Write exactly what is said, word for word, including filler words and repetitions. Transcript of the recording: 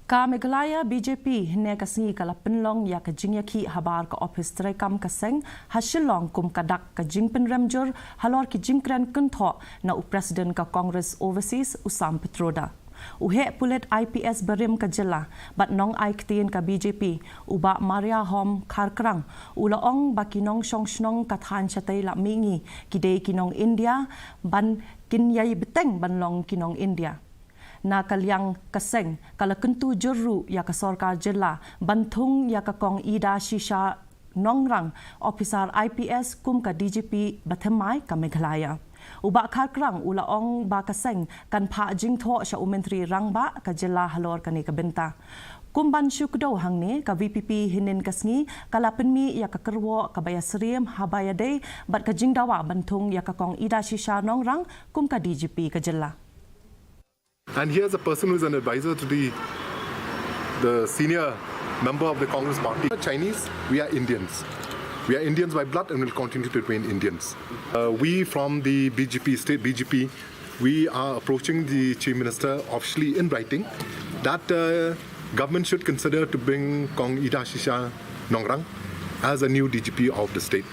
Ka Meghalaya B J P hynne ka sngi ka la pynlong ïa ka jingïakhih habar ka ophis treikam ka seng ha Shillong kum ka dak ka jingpynrem jur halor ki jingkren kynthoh na u President ka Congress Overseas u Sam Pitroda. U heh pulit I P S barim ka jylla bad nong ai ktien ka B J P u Bah Mariahom Kharkrang u la ong ba ki nongshong shnong ka thaiñ shatei la mihngi ki dei ki nong India ban kin ïai bteng ban long ki nong India. Na ka liang ka seng ka la kyntu jur ruh ïa ka sorkar jylla ban thung ïa ka Kong Ida Shisha Nongrang, ophisar I P S kum ka D G P bathymmai ka Meghalaya. U Bah Kharkrang u la ong ba ka seng kan phah jingthoh sha u Myntri Rangbah ka jylla halor kane ka bynta. Kum ban shu kdew hangne, ka V P P hynnin ka sngi ka la pynmih ïa ka kyrwoh kaba ïasyriem haba ïadei bad ka jingdawa ban thung ïa ka Kong Ida Shisha Nongrang kum ka D G P ka jylla. And here's a person who's an advisor to the the senior member of the Congress party. Chinese, we are Indians. We are Indians by blood and will continue to remain Indians. Uh, we from the B J P, state B J P, we are approaching the Chief Minister officially in writing that uh, government should consider to bring Kong Ida Shisha Nongrang as a new D G P of the state.